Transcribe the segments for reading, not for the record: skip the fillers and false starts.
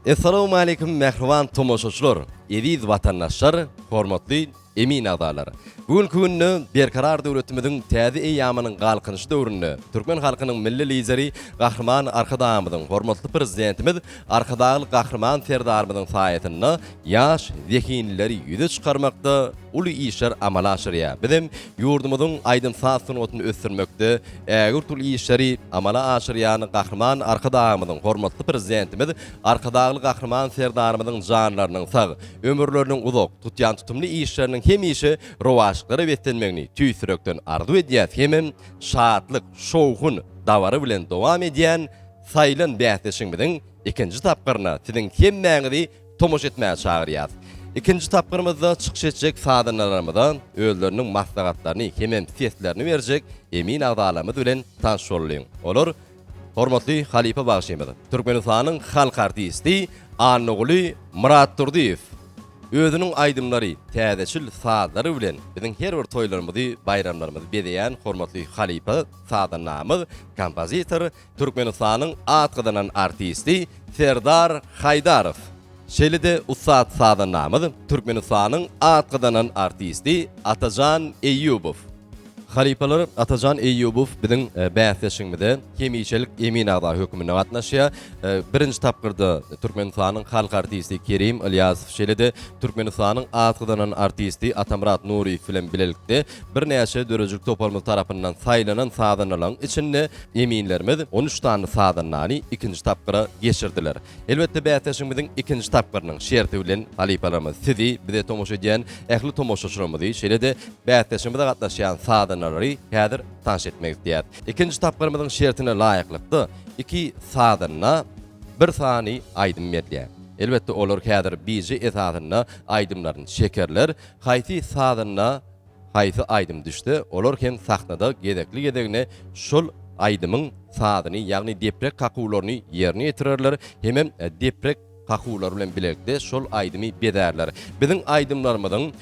Essalawmaleýkim mähriban tomaşaçylar, eziz watandaşlar, hormatly emin agzalar! Bu günki günde Berkarar döwletimiziň täze eýýamynyň Galkynyşy döwründe türkmen halkynyň Milli Lideri Gahryman Arkadagymyzyň, hormatly Prezidentimiz Arkadagly Gahryman Serdarymyzyň saýasynda ýaş zehinlileri ýüze çykarmakda uly işler amala aşyrýar. Bizem ýurdumyzyň aýdym-saz sungatyny ösdürmekde ägirt uly işleri amala aşyrýan Gahryman Arkadagymyzyň, hormatly Prezidentimiz Arkadagly Gahryman Serdarymyzyň janlarynyň sag, ömürleriniň uzak, tutýan tutumly işleriniň hemişe rowaçlyklara beslenmegini tüýs ýürekden arzuw edýäs hemem şatlyk, şowhun, dabara bilen dowam edýän saýlan bäsleşigimiziň ikinji tapgyryna siziň hemmäňizi tomaşa etmäge çagyrýas. Ikinji tapgyrymyzda çykyş etjek sazandalarymyza özleriniň maslahatlaryny hemem seslerini berjek emin agzalarymyz bilen tanyş bolulyň. Olar, hormatly halypa bagşymyz, Türkmenistanyň halk artisti Annaguly Myratdurdyýew. Özüniň aýdymlary, täzeçil sazlary bilen biziň her bir toýlarymyzy, baýramlarymyzy bezeýän hormatly halypa sazandamyz, kompozitor Türkmenistanyň at gazanan artisti Serdar Haýdarow, şeýle-de ussat sazandamyz, Türkmenistanyň at gazanan artisti Atajan Eýýubow. Halypalar Atajan Eýýubow biziň bäsleşigimize hemişelik emin agza hökmünde gatnaşýar. Birinji tapgyrda Türkmenistanyň halk artisti Kerim Ylýasow, şeýle-de Türkmenistanyň at gazanan artisti Atamyrat Nuryýew bilen bilelikde birnäçe döredijilik toparymyz tarapyndan saýlanan sazandalaryň içinde Eminlerimiz 13 sany sazandany ikinji tapgyra geçirdiler. Elbetde bäsleşigimiziň ikinji tapgyrynyň şerti bilen halypalarymyz sizi, bize tomaşa edýän ähli tomaşaçylarymyzy, şeýle-de bäsleşigimize gatnaşýan sazandalary häzir tanyş etmek isleýäris. Ikinji tapgyrymyzyň şertine laýyklykda iki sazanda bir sany aýdym berilýär. Elbetde olar häzir bije esasynda aýdymlaryny çekerler. Haýsy sazanda Haýsy aýdym düşse, olar hem sahnada gezekli-gezegine şol aýdymyň sazyny, ýagny deprek kakuwlaryny ýerine ýetirerler hemem deprek kakuwlary bilen bilelikde şol aýdymy bezärler. Biziň aýdymlarymyzyň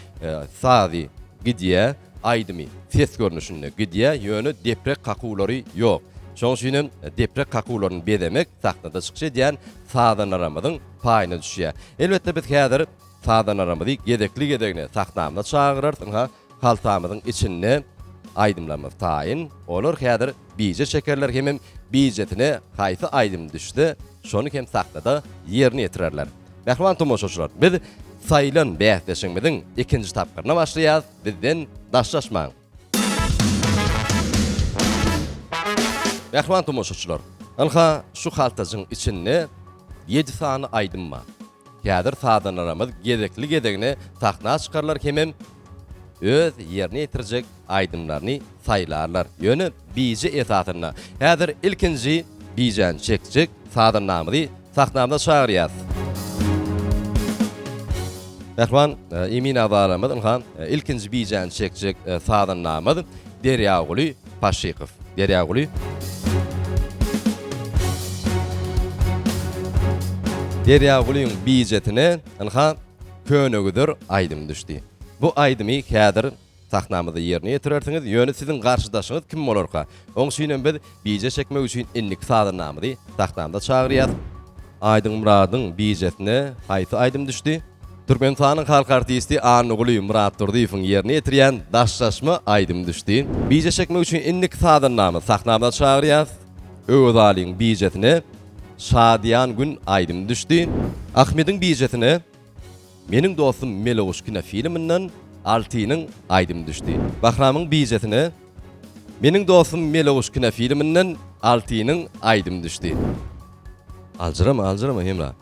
sazy gidýär, aýdymy ses görnüşinde gidýär, ýöne deprek kakuwlary ýok. Şonuň üçin hem deprek kakuwlaryny bezemek sahnada çykyş edýän sazandalarymyzyň paýyna düşýär. Elbetde biz häzir Sazandalarymyzy gezekli-gezegine sahnamyza çagyrarys, ynha, haltamyzyň içinde aýdymlarymyz taýyn. Olar häzir bije çekerler hemem bijesine haýsy aýdym düşse, şony hem sahnada ýerine ýetirerler. Mähriban tomaşaçylar, biz saýlan bäsleşigimiziň ikinji tapgyryna başlaýarys, bizden daşlaşmaň! Mähriban tomaşaçylar, ynha, şu haltajyň içinde ýedi sany aýdym bar. Häzir sazandalarymyz gezekli-gezegine sahna çykarlar hemem öz ýerine ýetirjek aýdymlaryny saýlarlar. Ýöne bije esasynda. Häzir ilkinji bijäni çekjek sazandamyzy sahnamyza çagyrýas. Mähriban emin agzalarymyz ynha ilkinji bijäni çekjek sazandamyz Derýaguly Paşykow. Derýaguly. Derýagulyň bijesine ynha Könegüzer aýdymy düşdi. Bu aýdymy häzir sahnamyzda ýerine ýetirersiňiz, ýöne siziň garşydaşyňyz kim bolarka? Oň üçinem biz bije çekmek üçin indiki sazandamyzy sahnamyza çagyrýas. Aýdyň Myradyň bijesine haýsy aýdym düşdi? Türkmenistanyň halk artisti Annaguly Myratdurdyýewiň ýerine ýetirýän Daşlaşma aýdymy düşdi. Bije çekmek üçin indiki sazandamyzy sahnamyza çagyrýas. Öwezalyň bijesine Şadyýan gün aýdymy düşdi. Ahmediň bijesine Meniň dostum Meleguş kinofilminden Altynyň aýdymy düşdi. Bahramyň bijesine Meniň dostum Meleguş kinofilminden Altynyň aýdymy düşdi. Aljyrama, aljyrama Hemra.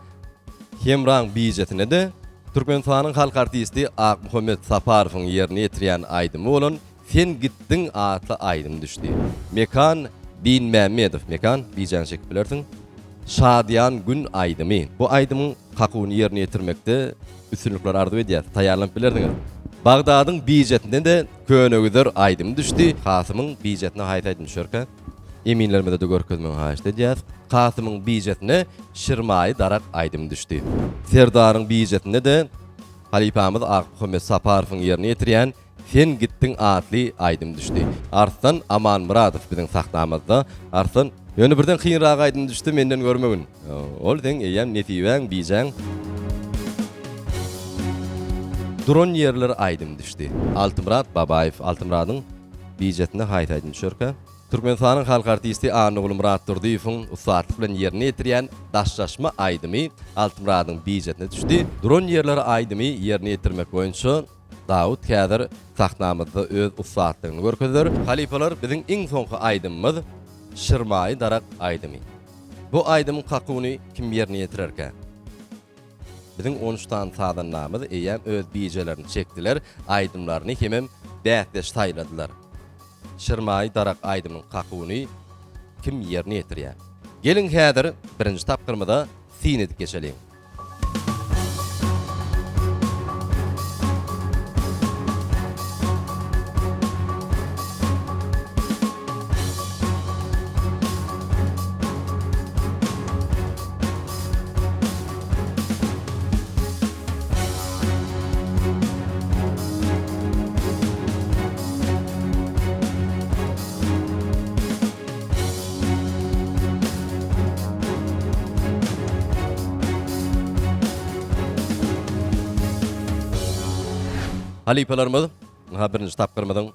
Hemraň bijesine-de Türkmenistanyň halk artisti Akmuhammet Saparowyň ýerine ýetirýän aýdymy bolan Sen gitdiň atly aýdym düşdi. Mekan Dinmämmedow, Mekan, bijäňi çekip bilersiň. Şadyýan gün aýdymy. Bu aýdymyň kakuwyny ýerine ýetirmekde üstünlikler arzuw edýäs. Taýýarlanyp bilersiňiz. Bagdadyň bijesine-de Könegüzer aýdymy düşdi. Kasymyň bijesine haýsy aýdym düşerkä? Eminlerimize-de görkezmegi haýyşt edýäs. Kasymyň bijesine Şirmaýy darak aýdymy düşdi. Serdaryň bijesine-de halypamyz Akmuhammet Saparowyň ýerine ýetirýän Sen gitdiň atly aýdym düşdi. Arslan Amanmyradow biziň sahnamyzda. Arslan. Ýöne birden kynrak aýdym düşse menden görmegin. Ol seň eýýäm nesibäň, bijäň. Duran ýerler aýdym düşdi. Altymyrat Babaýew, Altymyradyň bijesine haýsy aýdym düşerkä? Türkmenistanyň halk artisti Annaguly Myratdurdyýewiň ussatlyk bilen ýerine ýetirýän Daşlaşma aýdymy Altymyradyň bijesine düşdi. Duran ýerler aýdymy ýerine ýetirmek boýunça Dawut häzir sahnamyzda öz ussatlygyny görkezer. Halypalar biziň iň soňky aýdymymyz Şirmaýy darak aýdymy. Bu aýdymyň kakuwyny kim ýerine ýetirerkä? Biziň 13 sany sazandamyz eýýäm öz bijelerini çekdiler, aýdymlaryny hemem bäsdeş saýladylar. Şirmaýy darak aýdymynyň kakuwyny kim ýerine ýetirýär? Geliň häzir birinji tapgyrymyza syn edip geçeliň. Halypalarymyz, ynha birinji tapgyrymyzyň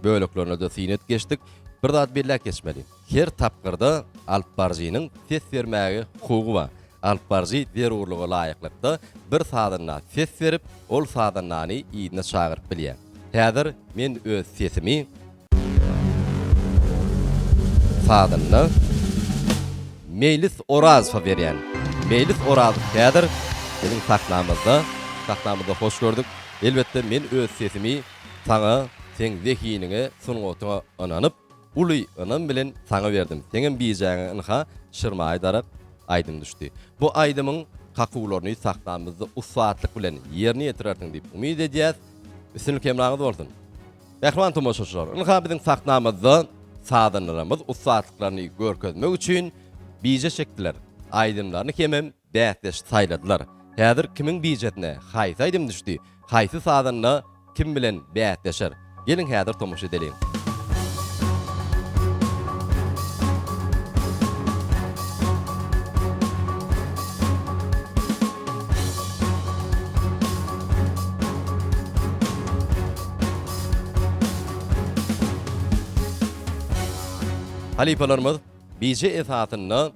böleklerine-de syn edip geçdik. Bir zat belläp geçmeli. Her tapgyrda alypbaryjynyň ses bermäge hukugy bar. Alypbaryjy zerurlyga laýyklykda bir sazanda ses berip, ol sazandany yzyna çagyryp bilýär. Häzir men öz sesimi sazanda Meýlis Orazowa berýän. Meýlis Orazow häzir biziň sahnamyzda. Sahnamyzda hoş gördük. Elbetde men öz sesimi saňa, seň zehiniňe, sungatyňa ynanyp, Uly ynam bilen saňa berdim. Seňem bijäňe ynha Şirmaýy darak aýdym düşdi. Bu aýdymyň kakuwlaryny sahnamyzda ussatlyk bilen ýerine ýetirersiň diýip umyt edýäs. Üstünlik hemraňyz bolsun. Mähriban tomaşaçylar, ynha biziň sahnamyzda sazandalarymyz ussatlyklaryny görkezmek üçin bije çekdiler. Aýdymlaryny hemem bäsdeş saýladylar. Häzir kimiň bijesine haýsy aýdym düşdi, haýsy sazanda kim bilen bäsleşer? Geliň häzir tomaşa edeliň. Halypalarymyz bije esasynda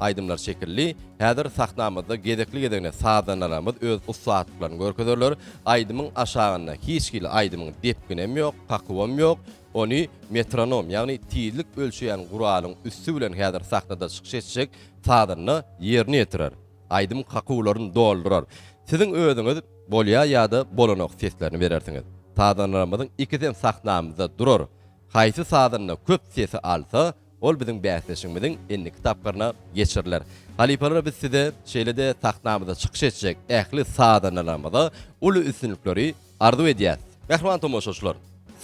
Aýdymlar şekilli. Häzir sahnamyzda gezekli-gezegine sazandalarymyz öz ussatlyklaryny görkezerler. Aýdymyň aşagynda hiç hili aýdymyň depginem ýok, kakuwam ýok. Ony metronom, ýagny tizlik ölçeýän guralyň üsti bilen häzir sahnada çykyş etjek sazanda ýerine ýetirer. Aýdym kakuwlaryny doldurar. Siziň özüňiz bolýa ýa-da bolanok seslerini berersiňiz. Sazandalarymyzyň ikisem sahnamyzda durar. Haýsy sazanda köp sesi alsa, Ol biziň bäsleşigimiziň indiki tapgyryna geçiriler. Halypalar biz size şeýle-de sahnamyzda çykyş etjek ähli sazandalarymyza uly üstünlikleri arzuw edýäs. Mähriban tomaşaçylar,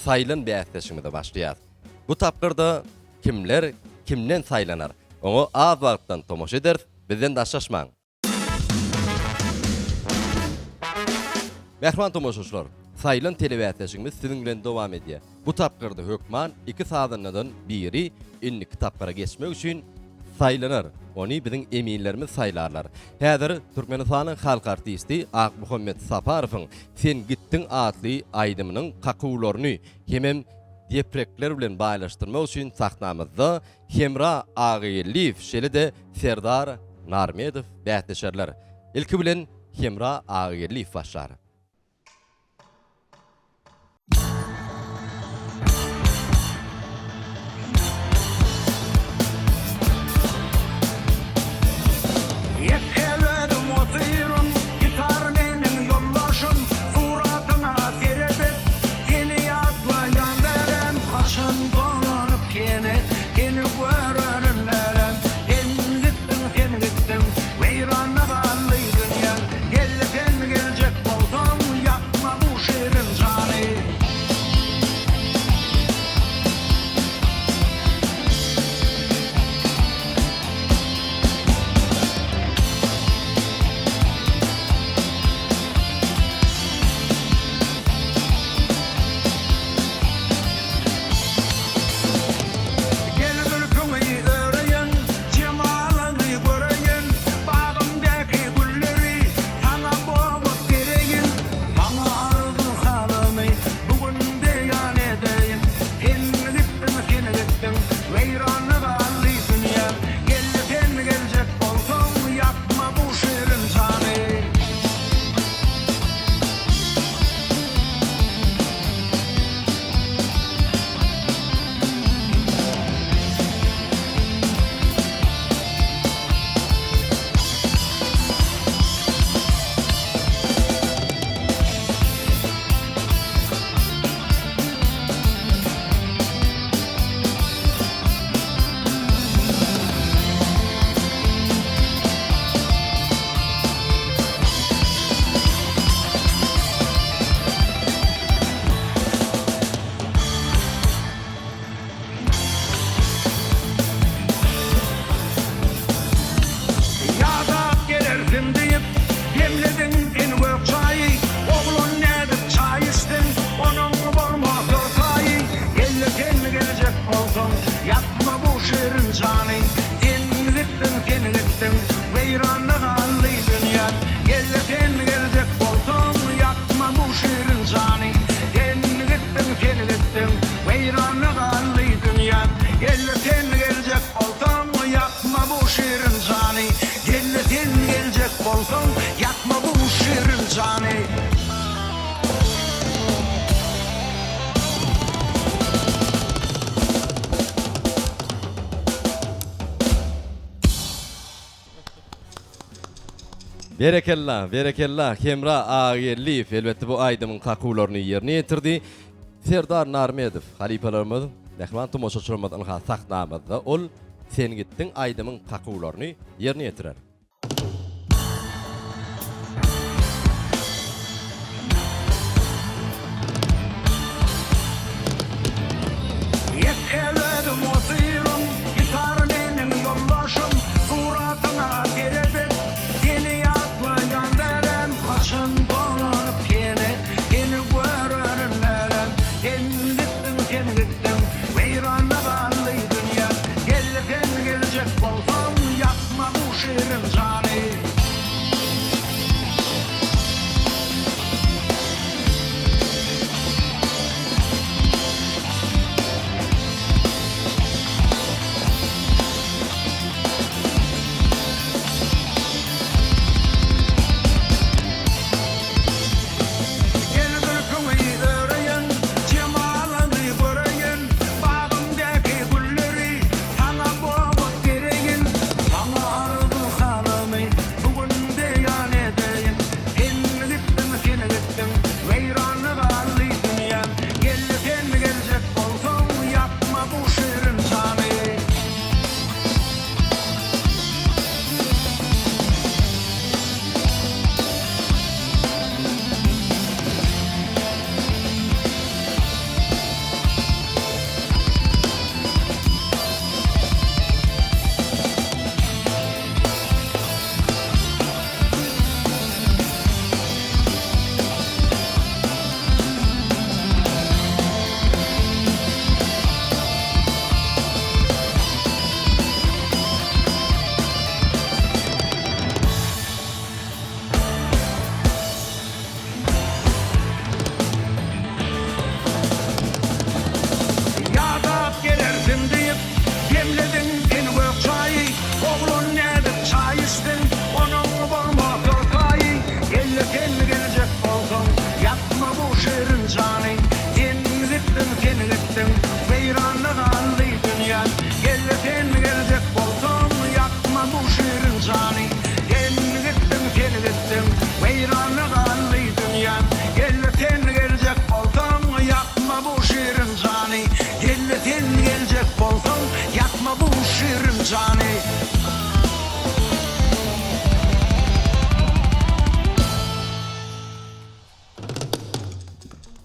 saýlan bäsleşigimize başlaýas. Bu tapgyrda kimler kimden saýlanar? Oňa az wagtdan tomaşa ederis, bizden daşlaşmaň! Mähriban tomaşaçylar, saýlan telebäsleşigimiz siziň bilen dowam edýär. Bu tapgyrda hökman iki sazandadan biri indiki tapgyra geçmek üçin saýlanar. Ony biziň eminlerimiz saýlarlar. Häzir Türkmenistanyň halk artisti Akmuhammet Saparowyň Sen gitdiň atly aýdymynyň kakuwlaryny hemem deprekler bilen baýlaşdyrmak üçin sahnamyzda Hemra Agageldiýew şeýle-de Serdar Narmedow bäsleşerler. Ilki bilen Hemra Agageldiýew başlar. Ýeke özüm otyryn, gitar meniň ýoldaşym, Suratyňa seredip, seni ýatlaýan bärem, Haçan dolanyp ýene seni görerin bärem, Sen gitdiň, sen gitdiň, weýrana galdy dünýäm, Gel sen geljek bolsaň. bolsaň, ýakma bu şirin jany. Berekella, berekella Hemra Agageldiýew elbetde bu aýdymyň kakuwlaryny ýerine ýetirdi. Serdar Narmedow halypalarymyz, mähriban tomaşaçylarymyz ynha sahnamyzda ol Sen gitdiň aýdymyň kakuwlaryny ýerine ýetirer. Ýeke özüm otyryn, gitar meniň ýoldaşym, Suratyňa seredip, seni ýatlaýan dälem, Haçan dolanyp ýene seni görerin dälem. Sen gitdiň, sen gitdiň, weýrana galdy dünýäm, Gel sen geljek bolsaň, ýakma bu şirin jany. Gel zülpüňi öreýin, jemalyňy göreýin, Bagymdaky gülleri saňa bogap bereýin. Saňa arzuw-halymy bu gün beýan edeýin. Sen gitdiň, sen gitdiň, weýrana galdy dünýäm. Gel sen geljek bolsaň, ýakma bu şirin jany. Ýadap gelersiň diýip, demlediň sen gök çaýy, Oglan nädip çaý içsin, onuň bolmaz ýortaýy. Gel sen geljek bolsaň, ýakma bu şirin jany, Sen gitdiň, sen gitdiň, weýranda galdy dünýäm. Gel sen geljek bolsaň, ýakma bu şirin jany, Sen gitdiň, sen gitdiň, weýranda galdy dünýäm. Gel sen geljek bolsaň, ýakma bu şirin jany, Gel sen geljek bolsaň, ýakma bu şirin jany.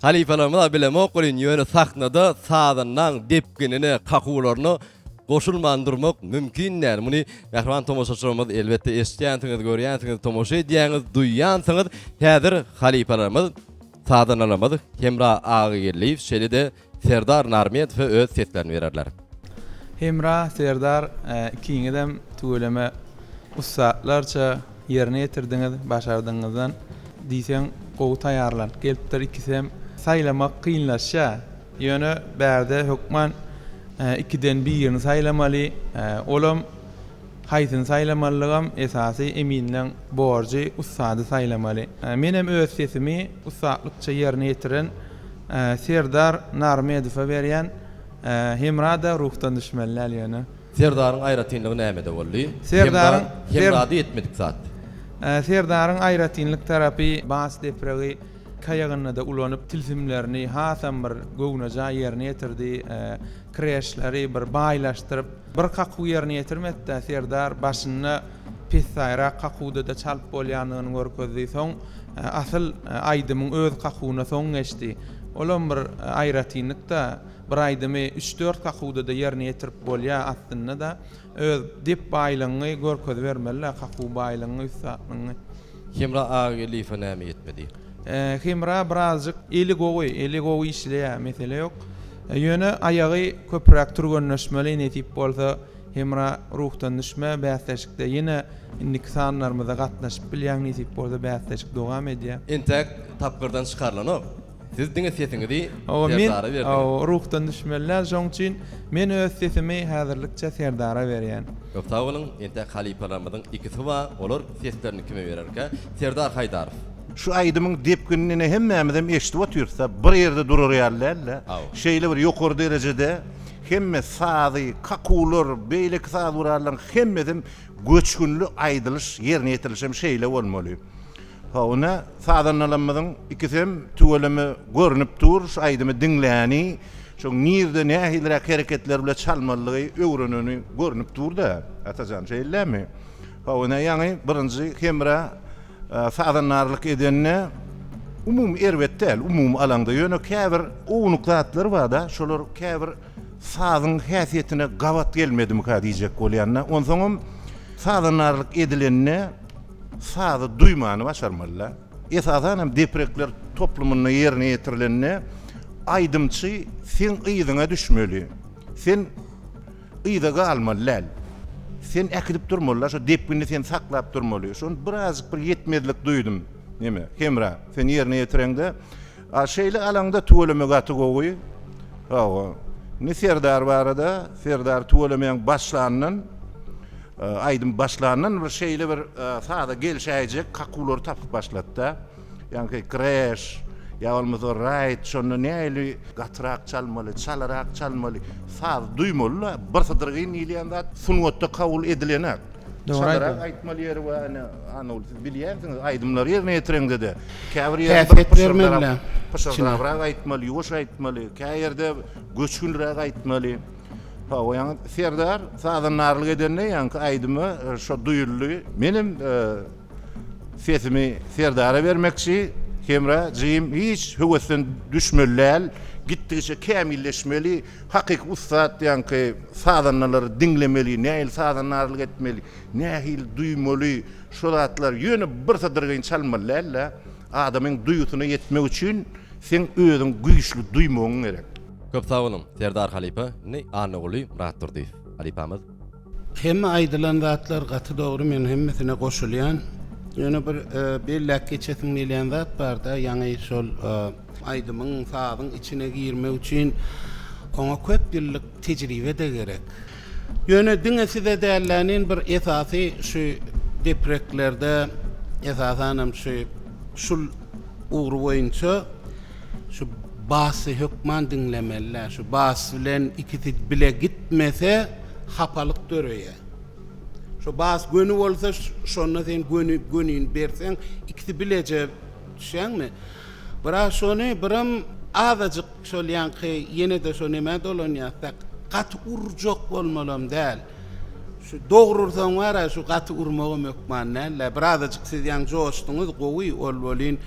Halypalarymyz-a bilemok welin, ýöne sahnada sazandaň depginine, kakuwlaryna goşulman durmak mümkin däl. Muny mähriban tomaşaçylarymyz elbetde eşidýänsiňiz, görýänsiňiz, tomaşa edýäňiz, duýýansyňyz. Häzir halypalarymyz, sazandalarymyz Hemra Agageldiýew şeýle-de Serdar Narmedowa öz seslerini bererler. Hemra, Serdar ikiňizem tüweleme ussatlarça ýerine ýetirdiňiz, başardygyňyzdan diýseň gowy taýýarlanyp gelipdir ikisem. Saýlamak kynlaşýar, ýöne bärde hökman ikiden birini saýlamaly, olam haýsyny saýlamalylygam esasy eminleň borjy ussady saýlamaly. Menem öz sesimi ussatlykça ýerine ýetiren Serdar Narmedowa berýän. Hemra-da ruhdan düşmeli däl ýöne. Serdaryň aýratynlygy nämede boldy? Serdaryň Hemrada ýetmedik zat. Serdaryň aýratynlyk tarapy bas depregi iki aýagynda-da ulanyp tilsimlerini hasam bir göwnejaý ýerine ýetirdi. Kreşleri bir baýlaşdyryp bir kakuw ýerine ýetirmedi-de Serdar başynda pessaýrak kakuwda-da çalyp bolýandygyny görkezdi. Soň asyl aýdymyň öz kakuwyna soň geçdi. Olam bir aýratynlyk-da. Bir aýdymy üç-dört kakuwda-da ýerine ýetirip bolýar aslynda-da. Öz dep baýlygyňy görkezibermeli-dä, kakuw baýlygyňy, ussatlygyňy. Hemra Agageldiýewe näme ýetmedi? Hemra birazjyk eli gowy, eli gowy işleýär, mesele ýok. Ýöne aýagy köpräk türgenleşmeli, nesip bolsa Hemra ruhdan düşme, bäsleşikde ýene indiki sanlarymyzda gatnaşyp bilýäň, nesip bolsa bäsleşik dowam edýär. Entäk tapgyrdan çykarylanok. Siz diňe sesiňizi Serdara berdiňiz. Hawa, ruhdan düşmeli däl, şoň üçin men öz sesimi häzirlikçe Serdara berýän. Köp sag boluň, entäk halypalarymyzyň ikisi bar, olar seslerini kime bererkä? Serdar Haýdarow. Şu aýdymyň depginini ine hemmämizem eşidip otyrys-da, bir ýerde durar ýaly däl-de. Şeýle bir ýokary derejede hemme sazy, kakuwlar, beýleki saz gurallaryň hemmesem göçgünli aýdylyş, ýerine ýetirilişem şeýle bolmaly. Hawa, ine, sazandalarymyzyň ikisem tüweleme görnüp dur, şu aýdymy diňläni, şoň nirde nähiliräk hereketler bile çalmalydygy öwreneni görnüp dur-da, Atajan, şeýle dälmi? Hawa, ine, ýaňy birinji Hemra sazandarlyk edende umumy erbet däl, umumy alaňda, ýöne käbir ownuk zatlar bar-da, şolar käbir sazyň häsiýetine gabat gelmedimika diýjek bolýan-da. Onsoňam sazandarlyk edilende, Sazy duýmany başarmaly-da. Esasan hem deprekler toplumynda ýerine ýetirilende aýdymçy seň yzyňa düşmeli. Sen yza galmaly däl. Sen äkidip durmaly-da, şo depginini sen saklap durmaly. Şony birazjyk bir ýetmezlik duýdum. Neme, Hemra, sen ýerine ýetireňde. A şeýle alaňda tüweleme gaty gowy. Hawa. Indi Serdar barada, Serdar tüwelemäň başlandan Aýdym başlandan bir şeýle bir saza gelşäýjek kakuwlary tapyp başlady-da. Ýaňky kreş, ýa bolmasa raýt, şonda nähili gatyrak çalmaly, çalarak çalmaly, saz duýmaly-da, birsydyrgyn diýilýän zat sungatda kabul edilenak. Çalarak aýtmaly ýeri bar, ine, Annaguly siz bilýänsiňiz, aýdymlary ýerine ýetireňde-de, käbir ýerde bir pyşyrdap, pyşyrdabrak aýtmaly, ýuwaş aýtmaly, kä ýerde göçgünräk aýtmaly. Hawa, ýaňy Serdar sazandarlyk edende ýaňky aýdyma şo duýuldy. Menem sesimi Serdara bermekçi. Hemra jigim hiç höwesden düşmeli däl. Gitdigiçe kämilleşmeli. Hakyky ussat ýaňky sazandalary diňlemeli, nähili sazandarlyk etmeli, nähili duýmaly, şo zatlar ýöne birsydyrgyn çalmaly däl-de. Adamyň duýgusyna ýetmek üçin seň özüň güýçli duýmagyň gerek. Köp sag boluň Serdar halypa indi Annaguly Myratdurdyýew halypamyz. Hemme aýdylan zatlar gaty dogry men hemmesine goşulýan. Ýöne bir belläp geçesim gelýän zat barda ýaňy şol aýdymyň sazyň içine girmek üçin oňa köp ýyllyk tejribe-de gerek. Ýöne diňe size dällänin bir esasy şu depreklerde esasanam şu şul ugry boýunça Şu basy hökman diňlemeli-dä. Şu bas bilen ikisi bile gitmese hapalyk döreýär. Şu bas göni bolsa şonda sen göni gönini berseň ikisi bileje düşýäňmi? Biraz şony biram azajyk şol ýaňky ýene-de şo nämä dolanýas-da gaty urjak bolmalam däl. Şu dogry ursaň bar-a şu gaty urmagam hökman däl-dä. Birazajyk siz ýaňy joşduňyz gowy ol welin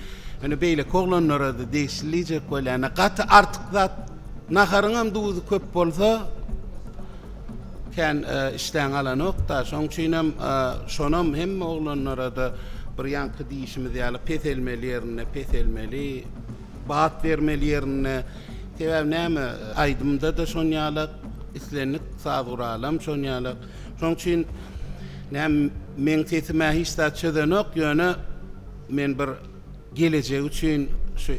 ýöne beýleki oglanlara-da degişli diýjek bolýan-a. Gaty artyk zat naharyňam duzy köp bolsa kän işdäň alanok-da. Şoň üçinem şonam hemme oglanlara-da bir ýaňky diýşimiz ýaly peselmeli ýerinde peselmeli, bat bermeli ýerinde. Sebäbi näme, aýdymda-da şonýalak, islendik saz guralam şonýalak. Şoň üçin näme, meň sesim-ä hiç zat çözenok, ýöne men bir gelejek üçin şu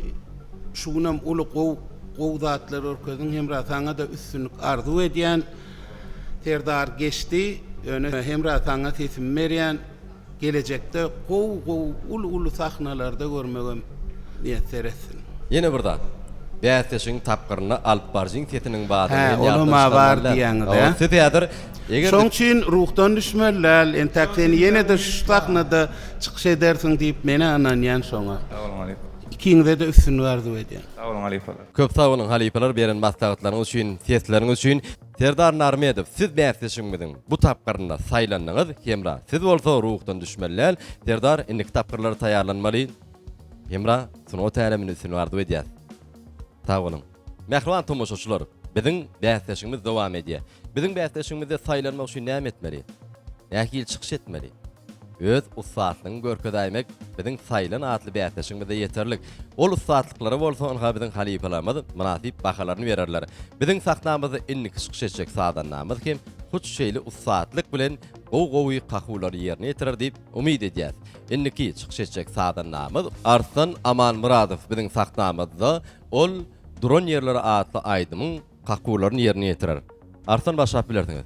şu günem uly gowy gowy zatlar görkezdiň Hemra, saňa-da üstünlik arzuw edýän. Serdar geçdi, ýöne Hemra saňa sesimi berýän. Gelejekde gowy gowy uly uly sahnalarda görmegem miýesser etsin. Ýene bir zat. Bäsleşigiň tapgyrynda alyp baryjyň sesiniň badyny Hä, hem ýatdan olam-a bar çykarmaly däl. diýýäňiz, Hawa, ä? siz häzir eger Şoň üçin ruhdan düşmeli däl. Entäk sen ýene-de şu sahnada çykyş edersiň diýip men-ä ynanýan şoňa. Sag boluň halypa. Ikiňize-de üstünlik arzuw edýän. Sag boluň halypalar. Köp sag boluň halypalar beren maslahatlaryňyz üçin, sesleriňiz üçin. Serdar Narmedow siz bäsleşigimiziň bu tapgyrynda saýlandyňyz, Hemra siz bolsa ruhdan düşmeli däl, Serdar indiki tapgyrlara taýýarlanmaly, Hemra sungat äleminde üstünlik arzuw edýäs. Sag boluň. Mähriban tomaşaçylar, biziň bäsleşigimiz dowam edýär. Biziň bäsleşigimizde saýlanmak üçin näme etmeli? Nähili çykyş etmeli? Öz ussatlygyňy görkezäýmek biziň Saýlan atly bäsleşigimizde ýeterlik. Ol ussatlyklara bolsa ynha biziň halypalarymyz mynasyp bahalaryny bererler. Biziň sahnamyzda indiki çykyş etjek sazandamyz hem hut şeýle ussatlyk bilen gowy-gowy kakuwlary ýerine ýetirer diýip umyt edýäs. Indiki çykyş etjek sazandamyz Arslan Amanmyradow biziň sahnamyzda ol Duran ýerleri atly aýdymyň kakuwlaryny ýerine ýetirer. Arslan başlap bilersiňiz.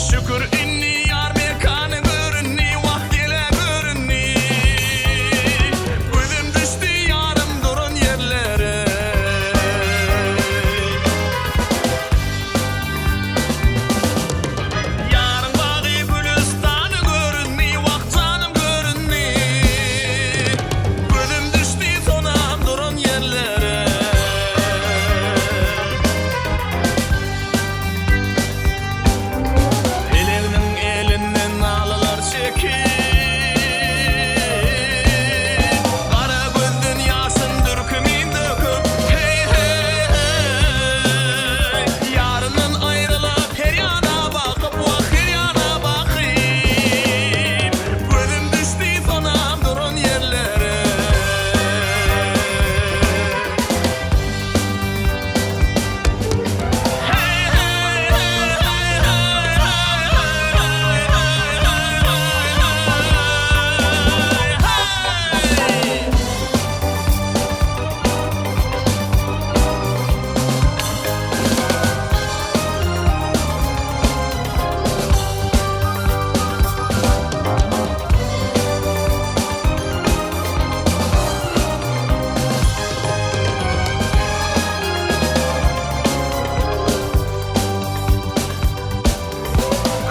Şükür indi ýar mekany göründi, wah gele göründi. Gözüm düşdi ýarym duran ýerlere. Ýaryň bagy gülüstany göründi, wah janym göründi. Gözüm düşdi sonam duran ýerlere. Peleginiň elinden nalalar çekip, Gara gözden ýaşyn dürkümin döküp, Heý-heý-heý, Ýaryndan aýrylap her ýana bakyp, Wah, her ýana bakyp, Gözüm düşdi sonam duran ýerlere.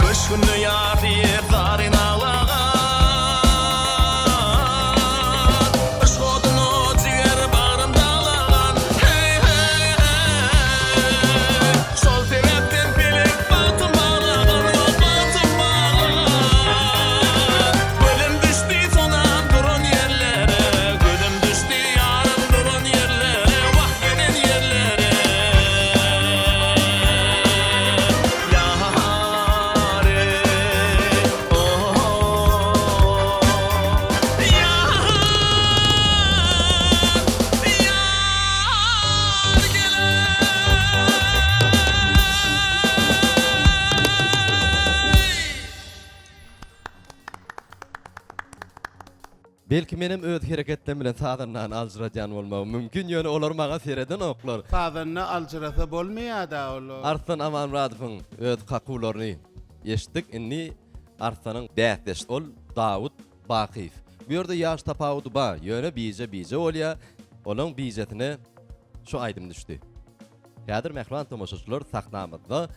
Köşgünde ýasy ýer zaryn aglagan, Yşk oduna jiger bagrym daglagan, Heý, heý, heý, Şol sebäpden pelek bagtym baglagan, Wah, bagtym baglagan. Gözüm düşdi sonam duran ýerlere, Gözüm düşdi ýarym duran ýerlere, Wah, gelen ýerlere. Ýar-eý, oh-oh. Ýar, ýar geleý. Belki menem öz hereketlerim bilen sazandany aljyradýan bolmagym mümkin, ýöne olar maňa seredenoklar. Sazanda aljyrasa bolmaýada ol. Arslan Amanmyradowyň öz kakuwlaryny eşitdik. Indi Arslanyň bäsdeşi ol Dawut Bakyýew. Bu ýerde ýaş tapawudy bar, ýöne bije bije bolýar. Olaň bijesine şu aýdym düşdi. Häzir mähriban tomaşaçylar sahnamyzda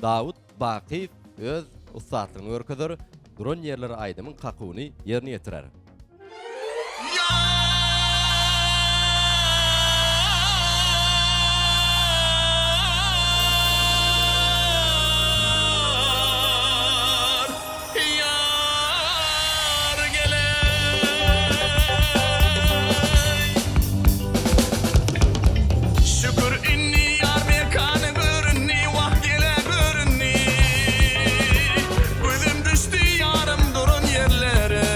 Dawut Bakyýew öz ussatlygyny görkezer, Duran ýerleri aýdymyň kakuwyny ýerine ýetirer. Ýar, ýar geleý. Şükür indi ýar mekany göründi, Wah gele göründi. Gözüm düşdi ýarym duran ýerlere.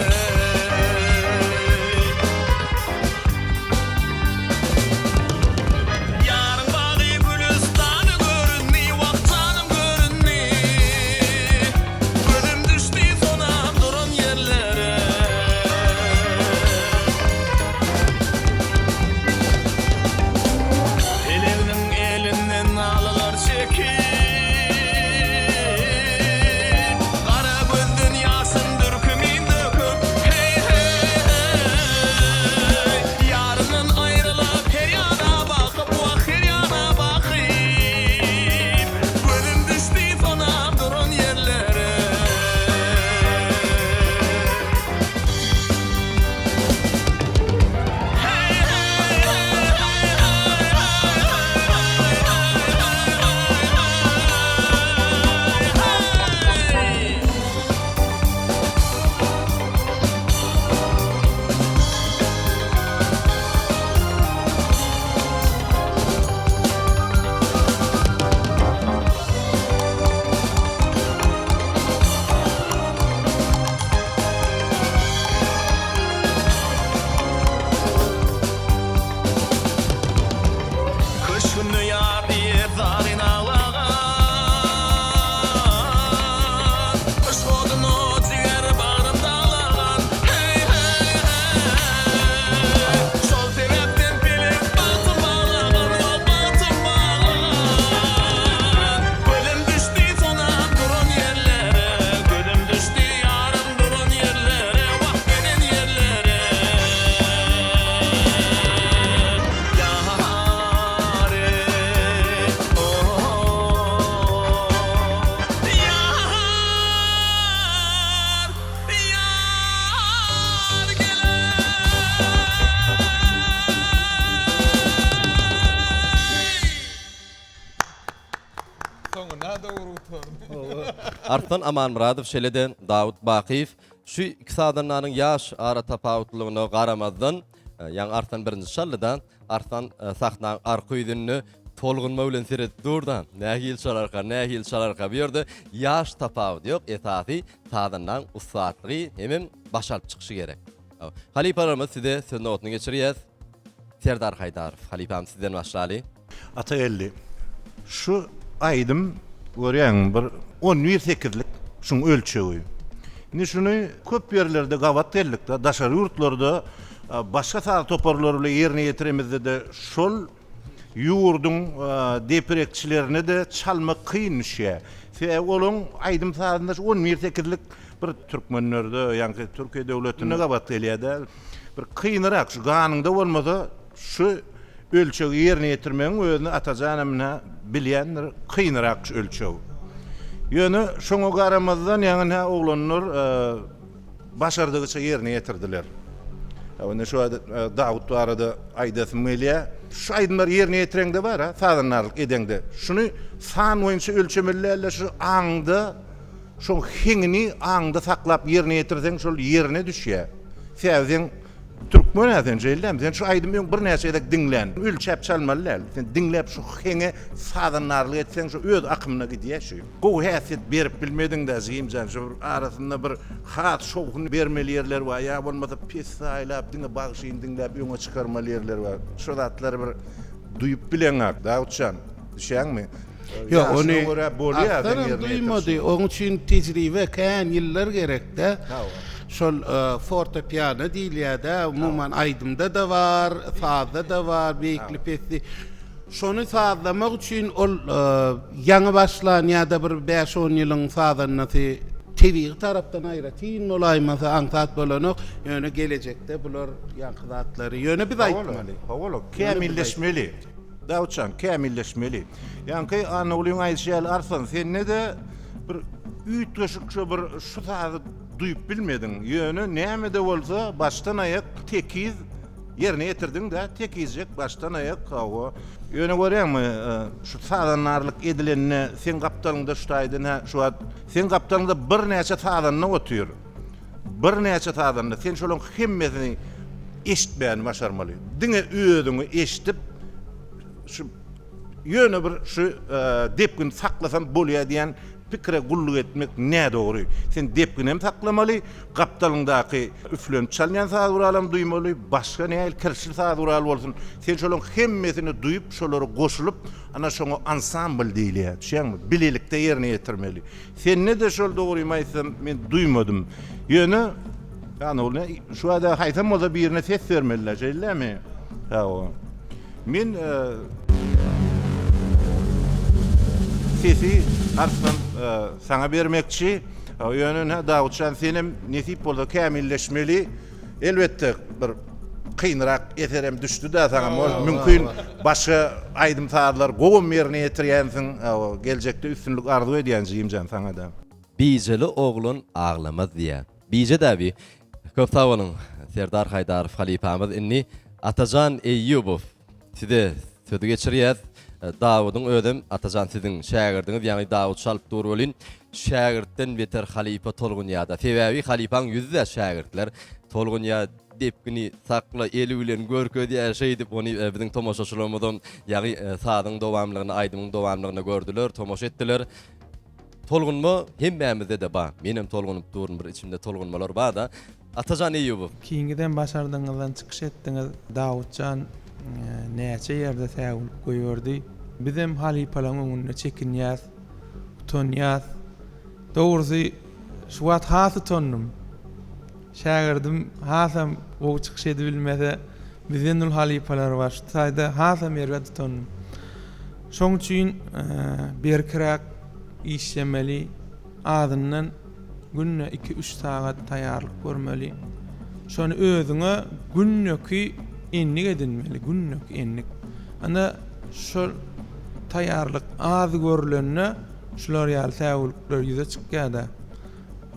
Arslan Amanmyradow şeýle-de Dawut Bakyýew şu iki sazandanyň ýaş aratapawutlygyna garamazdan, ýaňy Arslan birinji çaldy-da, Arslan sahnaň arka ýüzünde tolgunma bilen seredip dur-da, nähili çalarka, nähili çalarka. Bu ýerde ýaş tapawudy ýok, esasy sazandaň ussatlygy hemem baş alyp çykyşy gerek. Halypalarymyz size söz nobatyny geçirýäs. Serdar Haýdarow, halypam sizden başlaly. Atageldi, şu aýdym görýäňmi bir on bir sekizlik şuň ölçegi. Indi şuny köp ýerlerde gabat geldik-de, daşary ýurtlarda başga saz toparlary bilen ýerine ýetiremizde-de şol ýurduň depirekçilerine-de çalmak kyn düşýär. Sebäbi olaň aýdym-sazynda şu on bir sekizlik bir türkmenlerde, ýaňky Türkiýe döwletinde gabat gelýär-de. Bir kynyrak, şu ganyňda bolmasa şu ölçegi ýerine ýetirmegiň özüni Atajanam ynha bilýändir, kynyrak şu ölçeg. Ýöne şoňa garamazdan ýaňy ynha oglanlar başardygyça ýerine ýetirdiler. Indi şu Dawut barada aýdasym gelýär. Şu aýdymlary ýerine ýetireňde bar-a, sazandarlyk edeňde, şuny san boýunça ölçemeli däl-de, şu aňda şoň heňini aňda saklap ýerine ýetirseň şol ýerine düşýär. Sebäbi sen Türkmen-ä sen şeýle-dämi? Sen şu aýdymy öň birnäçe gezek diňlän. Ölçäp çalmaly däl. Sen diňläp şu heňe sazandarlyk etseň şu öz akymyna gidýär şu. Gowy häsiýet berip bilmediň-dä jigimjan şu bir arasynda bir has şowhun bermeli ýerler bar ýa bolmasa pessaýlap diňe bagşyny diňläp öňe çykarmaly ýerler bar. Şo zatlary bir duýup bileňak Dawutjan. Düşýäňmi? Ýok, ony Arslanam duýmady. Oň üçin tejribe, kän ýyllar gerek-dä. Şol fortepiano diýilýär-dä, umuman aýdymda-da bar, sazda-da bar, beýikli-pesli. Şony sazlamak üçin ol ýaňy başlan ýa-da bir bäş-on ýylyň sazandasy tebigy tarapdan aýratyn bolaýmasa aňsat bolanok. Ýöne gelejekde bular ýaňky zatlary ýöne biz aýtmaly. Hawa-la, kämilleşmeli. Dawutjan, kämilleşmeli. Ýaňky Annagulyň aýdyşy ýaly Arslan, sende-de bir üýtgeşik şo bir şu sazy duýup bilmediň. Ýöne näme-de bolsa başdan-aýak tekiz ýerine ýetirdiň-dä, tekizjek başdan-aýak, hawa. Ýöne görýäňmi, şu sazandarlyk edilende seň gapdalyňda şu taýdan hä, şu wagt seň gapdalyňda birnäçe sazanda otyr. Birnäçe sazanda sen şolaryň hemmesini eşitmäni başarmaly. Diňe özüňi eşidip şu ýöne bir şu depgini saklasam bolýar diýen pikire gulluk etmek nädogry. Sen depginem saklamaly, gapdalyňdaky üflenip çalynýan saz guralam duýmaly, başga nähili kirişli saz gural bolsun, sen şolaryň hemmesini duýup, şolara goşulyp, ana şoňa ansambl diýilýär, düşýäňmi? Bilelikde ýerine ýetirmeli. Sende-de şol dogrymy aýtsam, men duýmadym. Ýöne, ýagny ol ne, şu bada haýsam bolsa birine ses bermeli-dä, şeýle dälmi? Hawa. Men sesi Arslan saňa bermekçi. Ýöne ine Dawutjan senem nesip bolsa kämilleşmeli. Elbetde bir kynrak eserem düşdi-dä saňa. Mümkin başga aýdym-sazlar gowam ýerine ýetirýänsiň. Geljekde üstünlik arzuw edýän jigimjan saňa-da. Bijeli oglan aglamaz diýýä. Bije-dä bi. Köp sag boluň Serdar Haýdarow halypamyz indi Atajan Eýýubow size sözi geçirýäs. Dawudyň özem Atajan siziň şägirdiňiz ýaňy Dawut çalyp dur welin şägirtden beter halypa tolgunýada. Sebäbi halypaň ýüzi-dä şägirtler tolgunýa depgini sakla eli bilen görkezýä şeýdip ony biziň tomaşaçylarymyzam ýaňy sazyň dowamlygyny aýdymyň dowamlygyny gördüler tomaşa etdiler. Tolgunma hemmämizde-de ba. Menem tolgunyp durun bir içimde tolgunmalar ba-da. Atajan Eýýubow. Ikiňizem başardygyňyzdan çykyş etdiňiz. Dawutjan näçe ýerde säwlik goýberdi. Bizem halypalaň öňünde çekinýäs, utanýas. Dogrusy şu wagt has utandym. Şägirdim hasam gowy çykyş edibilmese bizden uly halypalar bar. Şu taýda hasam erbet utandym. Şoň üçin berkiräk işlemeli, azyndan günde iki-üç sagat taýýarlyk görmeli. Şony özüňe gündeki endik edinmeli, gündeki endik. Ana şol taýýarlyk az görlende şular ýaly säwlikler ýüze çykýar-da.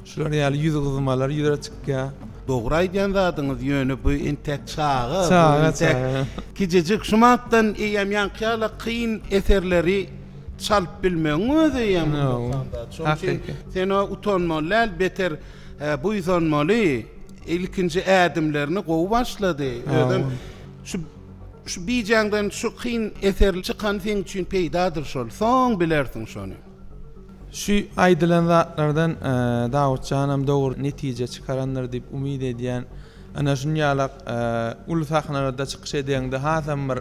Şular ýaly ýüz gyzmalar ýüze çykýar. Dogry aýdýan zadyňyz ýöne bu entäk çaga bu Çaga entäk çaga. kijijik şu matdan eýýäm ýaňky ýaly kyn eserleri. Çalyp bilmegiň özi eýýäm ullakan zat. Şonuň üçin sen o utanmaly däl, beter buýsanmaly. Ilkinji ädimlerini gowy başlady. Özem şu şu bijäňden şu kyn eser çykan seň üçin peýdadyr şol. Soň bilersiň şony. Şu aýdylan zatlardan Dawutjanam dogry netije çykarandyr diýip umyt edýän. Ana şunýalak uly sahnalarda çykyş edeňde hasam bir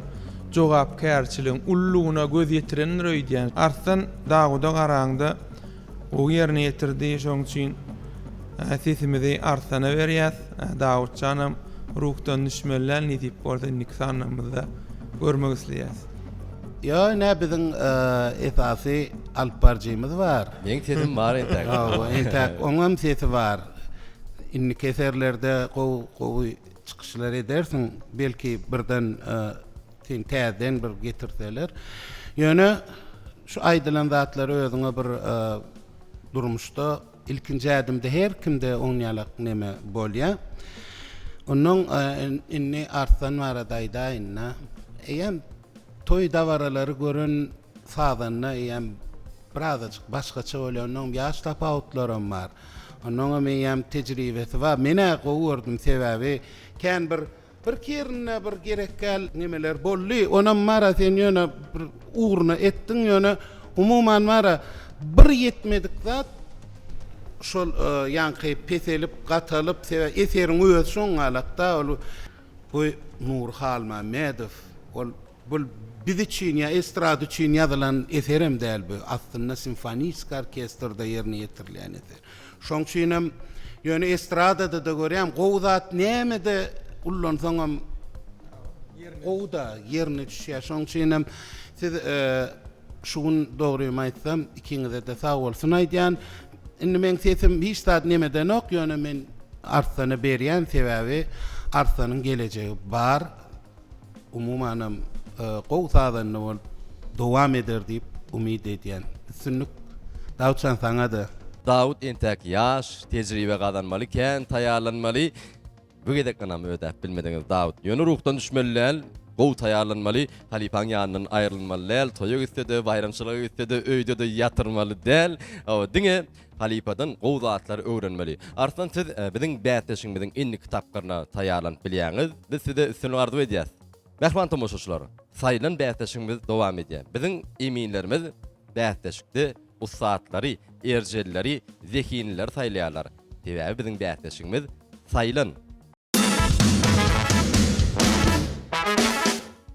jogapkärçiligiň ululygyna göz ýetirendir öýdýän. Arslan Dawuda garaňda gowy ýerine ýetirdi, şonuň üçin sesimizi Arslana berýäs. Dawutjanam ruhdan düşmeli däl, nesip bolsa indiki sanlarymyzda görmek isleýäs. Ýo ine biziň esasy alyp baryjymyz bar. Meň sesim bar entäk. Hawa entäk oňam sesi bar. Indiki eserlerde gowy gowy çykyşlar edersiň. Belki birden seni täzeden bir getirseler. Ýöne şu aýdylan zatlary özüňe bir durmuşda ilkinji ädimde her kimde oňýalak neme bolýa. Onnoň indi Arslan barada aýdaýyn-da. Eýýäm toý dabaralary gören sazanda eýýäm birazajyk başgaça bolýar. Onnoň ýaş tapawutlaram bar. Onnoňam eýýäm tejribesi bar. Men-ä gowy gördüm, sebäbi kän bir birki ýerinde bir gerekgäl nemeler boldy. Onam bar-a sen ýöne bir ugruna etdiň, ýöne umuman bar-a bir ýetmedik zat şol ýaňky peselip, gatalyp, sebäbi eseriň özi şoňňalak-da ol bu Nury Halmämmedow ol Bul biz üçin ýa estrada üçin ýazylan eserem däl bu. Aslynda simfoniski orkestrde ýerine ýetirilýän eser. Şoň üçinem ýöne estradada-da görýän gowy zat nämede ullansaňam gowy-da, ýerine düşýär. Şoň üçinem siz şu gün dogrymy aýtsam ikiňize-de sag bolsun aýdýan. Indi meň sesim hiç zat nemedenok, ýöne men Arslana berýän sebäbi Arslanyň gelejegi bar. Umumanam gowy sazanda bolup dowam eder diýip umyt edýän. Üstünlik Dawutjan saňada. Dawut entäk ýaş, tejribe gazanmaly, kän taýýarlanmaly. Bu gezek ynamy ödäp bilmediňiz Dawut. Ýöne ruhdan düşmeli däl, gowy taýýarlanmaly, halypaň ýanyndan aýrylmaly däl, toýa gitse-de, baýramçylyga gitse-de, öýde-de ýatyrmaly däl. Hawa, diňe halypadan gowy zatlary öwrenmeli. Arslan siz biziň bäsleşigimiziň indiki tapgyryna taýýarlanyp bilýäňiz. Biz size üstünlik arzuw edýäs. Mähriban tomaşaçylar, saýlan bäsleşigimiz dowam edýär. Biziň eminlerimiz bäsleşikde ussatlary, erjelleri, zehinlileri saýlaýarlar. Sebäbi biziň bäsleşigimiz saýlan.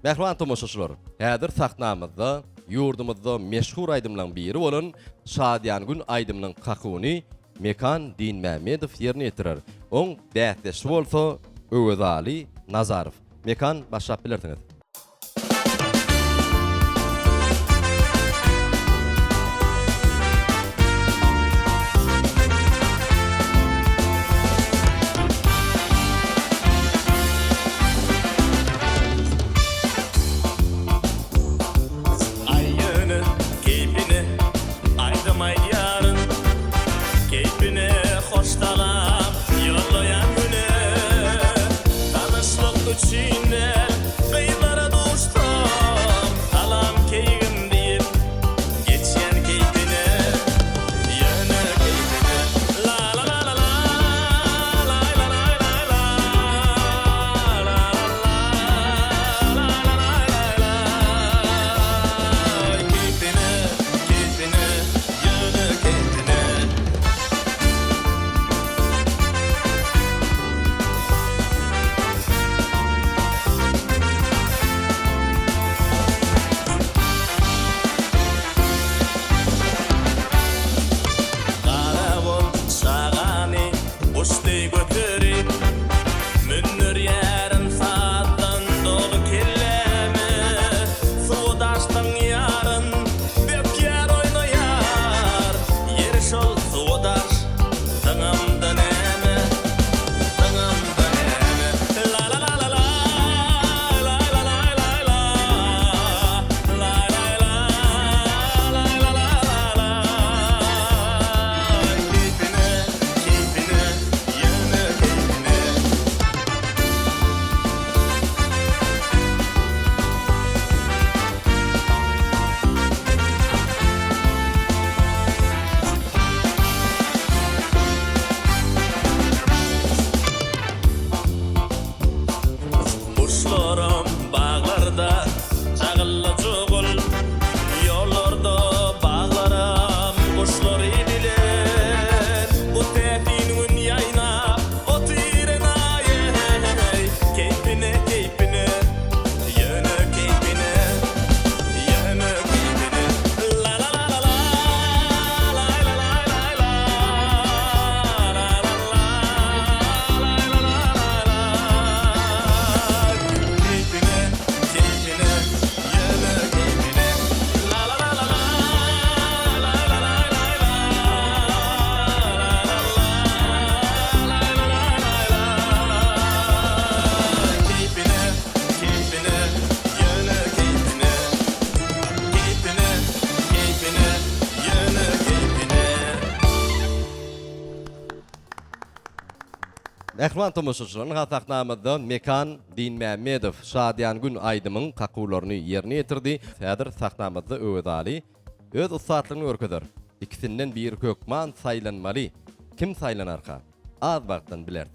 Mähriban tomaşaçylar, häzir sahnamyzda ýurdumyzda meşhur aýdymlaryň biri bolan Şadyýan gün aýdymynyň kakuwyny Mekan Dinmämmedow ýerine ýetirer. Oň bäsdeşi bolsa Öwezaly Nazarow. Mekan, başlap bilersiňiz. Aý ýöne keýpine aýdym aýdýaryn Keýpine hoş salam ýollaýan güne Tanyşlyk üçin däl gyzlar. Mähriban tomaşaçylar, ynha sahnamyzda Mekan Dinmämmedow Şadyýan gün aýdymyň kakuwlaryny ýerine ýetirdi. Häzir sahnamyzda Öwezaly öz ussatlygyny görkezer. Ikisinden biri hökman saýlanmaly. Kim saýlanarka? Az wagtdan bileris.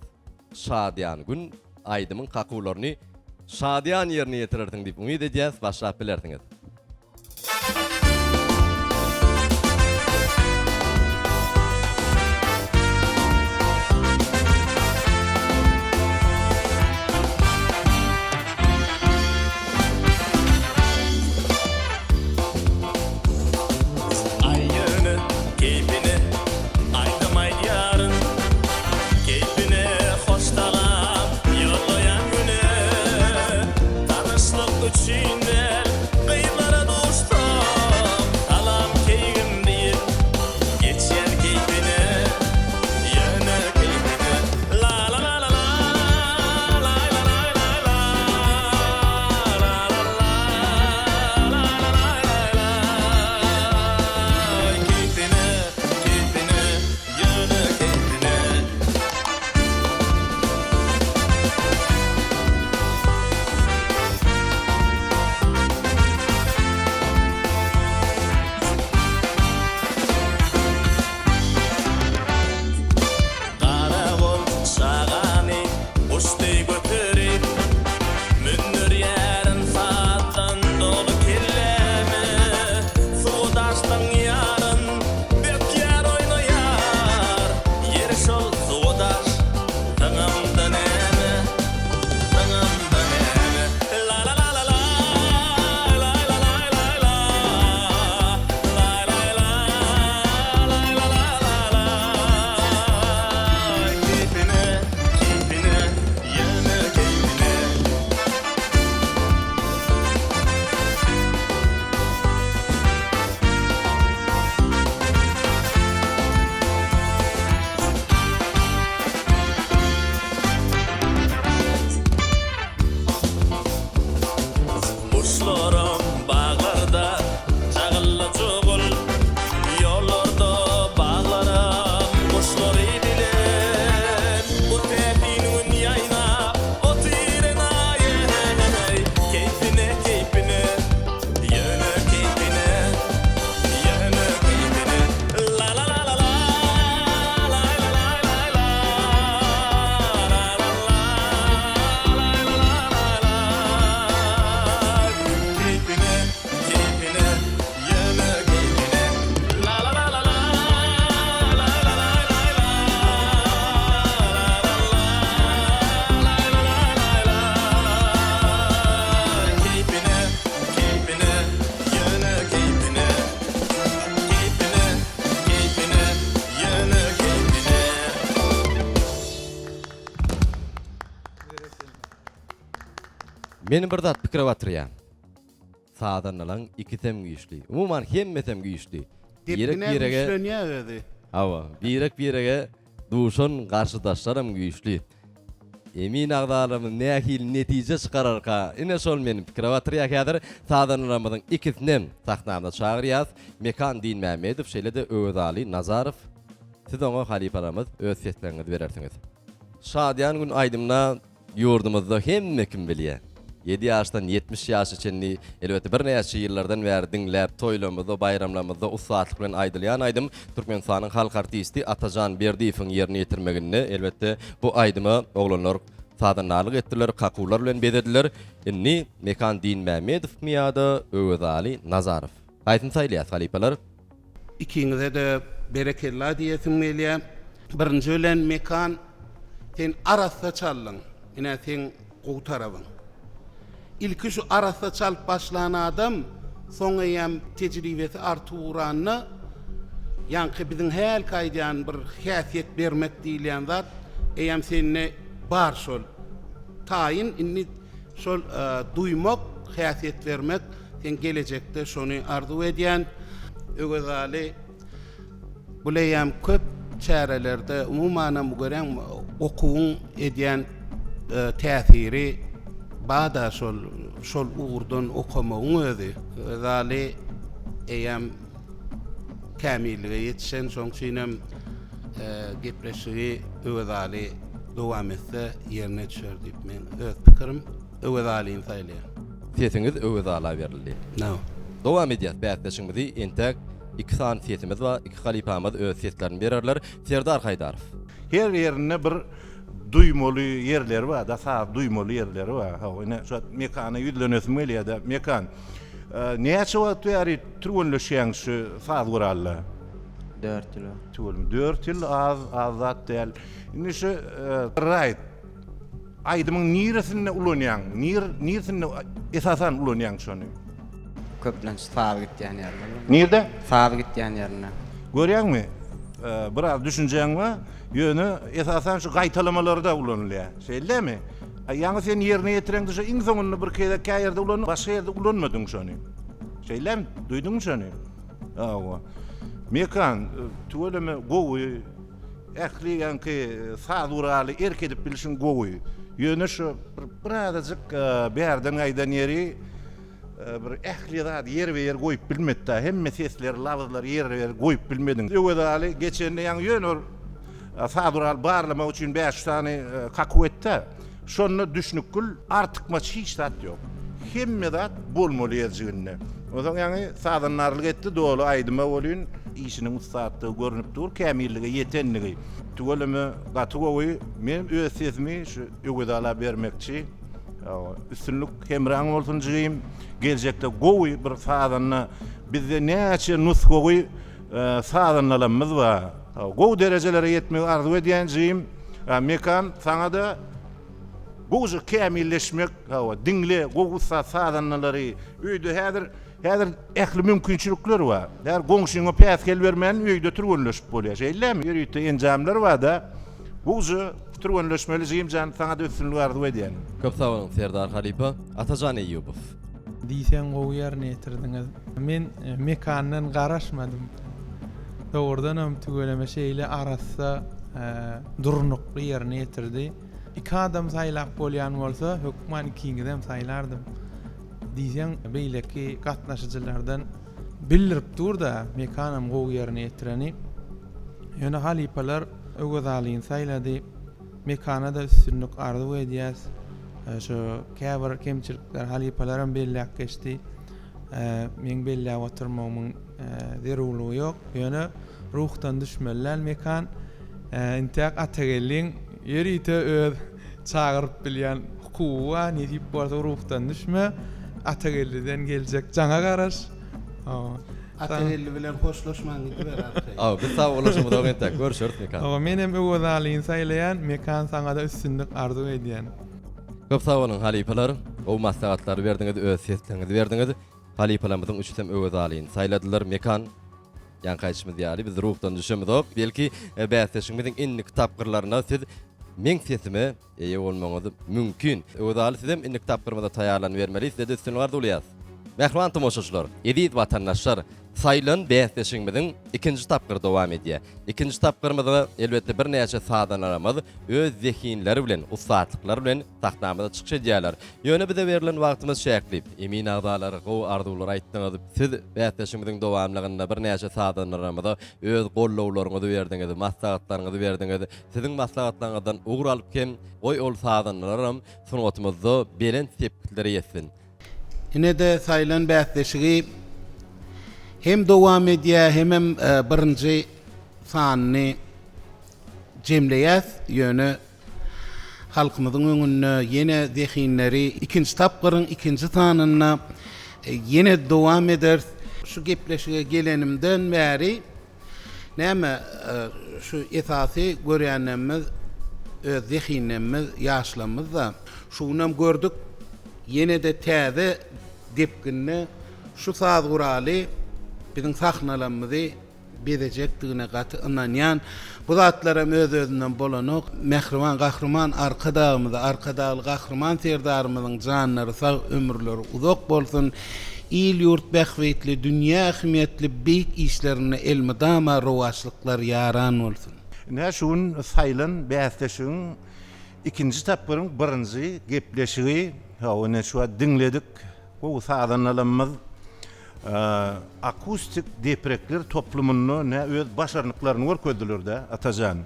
Şadyýan gün aýdymyň kakuwlaryny şadyýan ýerine ýetirersiň diýip umyt edýäs, başlap bilersiňiz. Aý ýöne keýpine aýdym aýdýaryn Keýpine hoş salam ýollaýan güne Tanyşlyk üçin däl gyzlara duşsam Salam keýgim diýip geçýän keýpine Ýöne keýpine La la la la la Laý la laý laý la La la la La la laý laý laý Keýpine keýpine ýöne keýpine. Garagol çagany guş deý göterip, Mündürýärin sazdan doly kelläme. Suwa daşlaň ýaryn bökýär oýnaýar, Ýeri şol suwa daş zyňamda näme, zyňamda näme. La-la-la-la-la, laý-la-laý-laý-la, laý-laý-la, laý-la-la-la-laý. Keýpine, keýpine, ýöne keýpine. Guşlaram baglarda jagylly jugul, Ýollarda baglaram guşlary bilen. Bu täsin gün ýaýnap otyr enaýy, Keýpine, keýpine, ýöne keýpine, ýöne keýpine. La-la-la-la-la, laý-la-laý-laý-la, la-la-la, laý-la-la-la-laý. Keýpine, keýpine, ýöne keýpine. La-la-la-la-la, laý-la-laý-laý-la, la-la-la, laý-la-laý-laý. Keýpine, keýpine, ýöne keýpine. Keýpine, keýpine, ýöne keýpine. Meni bir zat pikire batyrýar. Sazandalaň ikisem güýçli. Umuman hemmesem güýçli. Depgine Birek-birege güýçlenýär özi. Hawa, birek-birege duşan garşydaşlaram güýçli. Emin agzalarymyz nähili netije çykararka? Ine şol meni pikire batyrýar häzir. Sazandalarymyzyň ikisinem sahnamyza çagyrýas. Mekan Dinmämmedow şeýle-de Öwezaly Nazarow. Siz oňa halypalarymyz öz sesleriňizi berersiňiz. Şadyýan gün aýdymyna ýurdumyzda hemme kim bilýär. Ýedi ýaşdan 70 ýaşa çenli, elbetde birnäçe ýyllardan bäri diňläp, toýlarymyzda, baýramlarymyzda ussatlyk bilen aýdylýan aýdym Türkmenistanyň halk artisti Atajan Berdiýewiň ýerine ýetirmeginde, elbetde, bu aýdyma oglanlar sazandarlyk etdiler, kakuwlar bilen bezediler. Indi Mekan Dinmämmedowmy ýa-da Öwezaly Nazarow? Haýsyny saýlaýas, halypalar? Ikiňize-de berekella diýesim gelýär. Birinji bilen Mekan sen arassa çaldyň. Ine seň gowy tarabyň. Ilki şu arassa çalyp başlan adam soň eýýäm tejribesi artyp ugranda ýaňky biziň hälki aýdýan bir häsiýet bermek diýilýän zat eýýäm sende bar şol taýyn indi şol duýmak häsiýet bermek Sen gelejekde şony arzuw edýän. Öwezaly bul eýýäm köp çärelerde umumanam görýäň okuwyň edýän täsiri bada şol şol ugurdan okamagyň özi. Öwezaly eýýäm kämillige ýetişen şoň üçinem gepleşigi Öwezaly. Dowam etse ýerine düşer diýip men öz pikirim Öwez Alyny saýlaýan. Sesiňiz Öwez Ala berildi. No. Dowam edýäs bäsleşigimizi entäk iki sany sesimiz bar iki halypamyz öz seslerini bererler Serdar Haýdarow. Her ýerinde bir duýmaly ýerleri bar-da, saz duýmaly ýerleri bar. Hawa, ine, şu wagt Mekana ýüzlenesim gelýär-de. Mekan, näçe wagt bäri türgenleşýäň şu saz guralda? Dört ýyl boldy. Tüweleme, dört ýyl az, az zat däl. Indi şu raýt aýdymyň niresinde ulanýaň? Nir, niresinde esasan ulanýaň şony? Köplenç saz gitýän ýerde. Nirde? Saz gitýän ýerinde. Görýäňmi? Biraz düşünjäň bar, ýöne esasan şu gaýtalamalarda ulanylýar. Şeýle dälmi? Ýaňy sen ýerine ýetireňde şo iň soňunda bir gezek kä ýerde ulandyň, başga ýerde ulanmadyň şony. Şeýlemi? Duýduňmy şony? Hawa. Mekan, tüweleme gowy. Ähli ýaňky saz guraly erk edip bilşiň gowy. Ýöne şu bir birazajyk bärden gaýdan ýeri bir ähli zady ýerbe-ýer goýup bilmedi-dä. Hemme sesleri, labyzlary ýerbe-ýer goýup bilmediň. Öwezaly geçende ýaňy ýöne bir saz guraly barlamak üçin bäş-üç sany kakuw etdi-ä. Şonda düşnükgül artykmaç hiç zat ýok. Hemme zat bolmaly ýerjiginde. Onsoň ýaňy sazandarlyk etdi doly aýdyma welin işiniň ussatdygy görnüp dur, kämillige ýetendigi. Tüweleme gaty gowy. Men öz sesimi şu Öwezala bermekçi. Üstünlik hemraň bolsun jigim. Geljekde gowy bir sazanda bizde näçe nusgawy sazandalarymyz bar. Gowy derejelere ýetmegi arzuw edýän jigim. Mekan saňada gowja kämilleşmek hawa diňle gowy ussat sazandalary öýde häzir häzir ähli mümkinçilikler bar. Häzir goňşyňa päsgel bermän öýde türgenleşip bolýar şeýle dälmi ýörite enjamlar barda gowja türgenleşmeli jigimjan saňada üstünlik arzuw edýän. Köp sag boluň Serdar halypa. Atajan Eýýubow. Diýseň gowy ýerine ýetirdiňiz. Men Mekandan garaşmadym. Dogrudanam tüweleme şeýle arassa, durnukly ýerine ýetirdi. Iki adam saýlap bolýan bolsa, hökman ikiňizem saýlardym. Diýseň beýleki gatnaşyjylardan bildirip dur-da, Mekanam gowy ýerine ýetireni. Ýöne halypalar Öwezalyny saýlady. Mekana-da üstünlik arzuw edýäs. Şu käbir kemçilikleri halypalaram belläp geçdi. Meň belläp oturmagymyň zerurlygy ýok. Ýöne ruhdan düşmeli däl Mekan. Intäk Atageldiň ýörite öz çagyryp bilýän hukugy bar. Nesip bolsa ruhdan düşme. Atageldiden geljek jaňa garaş. Atageldi bilen hoşlaşman gidiber arkaýyn. Aw biz sag bolaşamyzok entäk görüşeris Mekan. Hawa menem Öwezalyny saýlaýan Mekan saňada üstünlik arzuw edýän. Köp sag boluň halypalar, gowy maslahatlary berdiňiz öz sesleriňizi berdiňiz. Halypalarymyzyň üçüsem Öwezalyny saýladylar. Mekan ýaňky aýdyşymyz ýaly biz ruhdan düşemizok. Belki bäsleşigimiziň indiki tapgyrlarynda siz meň sesime Eýe bolmagyňyz mümkin. Öwezaly sizem indiki tapgyrymyza taýýarlanybermeli. Size-de üstünlik arzuwlaýas. Mähriban tomaşaçylar, eziz watandaşlar, saýlan bäsleşigimiziň ikinji tapgyry dowam edýär. Ikinji tapgyrymyzda elbetde birnäçe sazandalarymyz öz zehinleri bilen, ussatlyklary bilen sahnamyzda çykyş edýärler. Ýöne bize berlen wagtymyz çäkli. Emin agzalar, gowy arzuwlar aýtdyňyz. Siz bäsleşigimiziň dowamlygynda birnäçe sazandalarymyza öz gollawlaryňyzy berdiňiz, maslahatlaryňyzy berdiňiz. Siziň maslahatlaryňyzdan ugur alyp hem, goý ol sazandalaram sungatymyzda belent sepgitlere ýetsin. Ine-de saýlan bäsleşigi hem dowam edýär, hemem birinji sanyny jemleýäs. Ýöne halkymyzyň öňünde ýene zehinleri ikinji tapgyryň ikinji sanynda ýene dowam ederis. Şu gepleşige gelenimden bäri Näme, şu esasy görýänlerimiz öz zehinlerimiz, ýaşlarymyz-da. Şu günem gördük, ýene-de täze depginde şu saz guraly biziň sahnalarymyzy bezejekdigine gaty ynanýan. Bu zatlaram öz-özünden bolanok. Mähriban Gahryman Arkadagymyza, Arkadagly Gahryman Serdarymyzyň janlary sag, ömürleri uzak bolsun! Il-ýurt bähbitli, dünýä ähmiýetli beýik işlerinde elmydama rowaçlyklar ýaran bolsun! Ine, şu gün saýlan bäsleşigiň ikinji tapgyryň birinji gepleşigi. Hawa, ine, şu wagt diňledik. Gowy sazandalarymyz akustik deprekler toplumynda ine öz başarnyklaryny görkezdiler-dä, Atajan.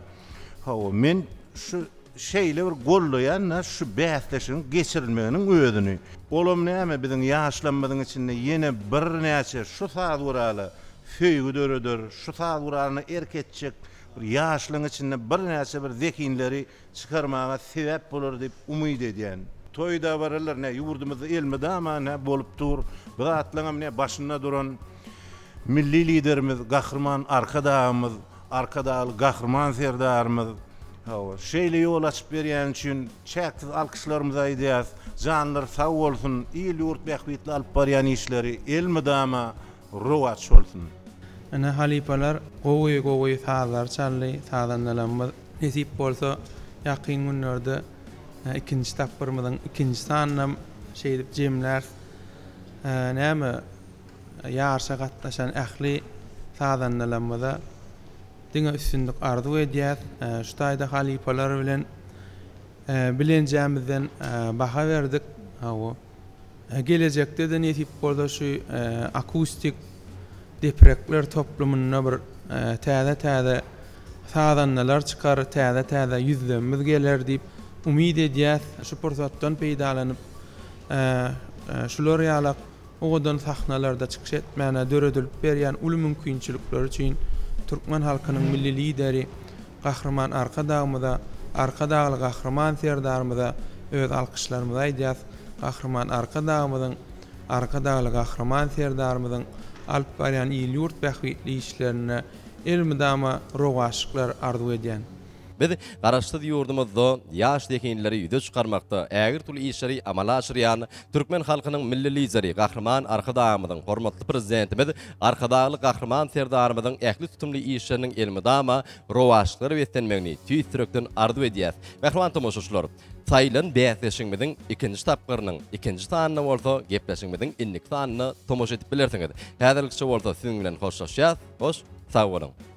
Hawa, men şu. şeýle bir gollaýan-da şu bäsleşigiň geçirilmeginiň özüni. Olam näme biziň ýaşlarymyzyň içinde ýene birnäçe şu saz gurala söýgi döreder, şu saz guralyna erk etjek bir ýaşlaryň içinde birnäçe bir zehinleri çykarmaga sebäp bolar diýip umyt edýän. Toý-dabaralar ne ýurdumyzda elmydama ne bolup dur. Bu zatlaryňam ne başynda duran Milli Liderimiz Gahryman Arkadagymyz, Arkadagly Gahryman Serdarymyz, hawa, şeýle ýol açyp berýäni üçin çäksiz alkyşlarymyzy aýdýarys. Janlary sag bolsun, il-ýurt bähbitli alyp barýan işleri elmydama rowaç bolsun! Ine halypalar gowy gowy sazlar çaldy sazandalarymyz nesip bolsa ýakyn günlerde ikinji tapgyrymyzyň ikinji sanynam şeýdip jemläris näme ýaryşa gatnaşan ähli sazandalarymyza diňe üstünlik arzuw edýäs şu taýda halypalar bilen bilenjämizden baha berdik hawa. Gelejekde-de nesip bolsa şu akustik deprekler toplumynda bir täze-täze sazandalar çykar, täze-täze ýüzlerimiz geler diýip umyt edýäs. Şu pursatdan peýdalanyp, şular ýalak owadan sahnalarda çykyş etmäne döredilip berýän uly mümkinçilikler üçin türkmen halkynyň Milli Lideri Gahryman Arkadagymyza, Arkadagly Gahryman Serdarymyza öz alkyşlarymyzy aýdýas. Gahryman Arkadagymyzyň, Arkadagly Gahryman Serdarymyzyň alyp barýan il-ýurt bähbitli işlerinde elmydama rowaçlyklar arzuw edýän. Biz Garaşsyz ýurdumyzda ýaş zehinleri ýüze çykarmakda ägirt uly işleri amala aşyrýan türkmen halkynyň Milli Lideri Gahryman Arkadagymyzyň, hormatly Prezidentimiz Arkadagly Gahryman Serdarymyzyň ähli tutumly işleriniň elmydama rowaçlyklara beslenmegini tüýs ýürekden arzuw edýäs. Mähriban tomaşaçylar! Saýlan bäsleşigimiziň ikinji tapgyrynyň ikinji sanyna bolsa gepleşigimiziň indiki sanynda tomaşa edip bilersiňiz. Häzirlikçe bolsa siziň bilen hoşlaşýas. Hoş, sag boluň!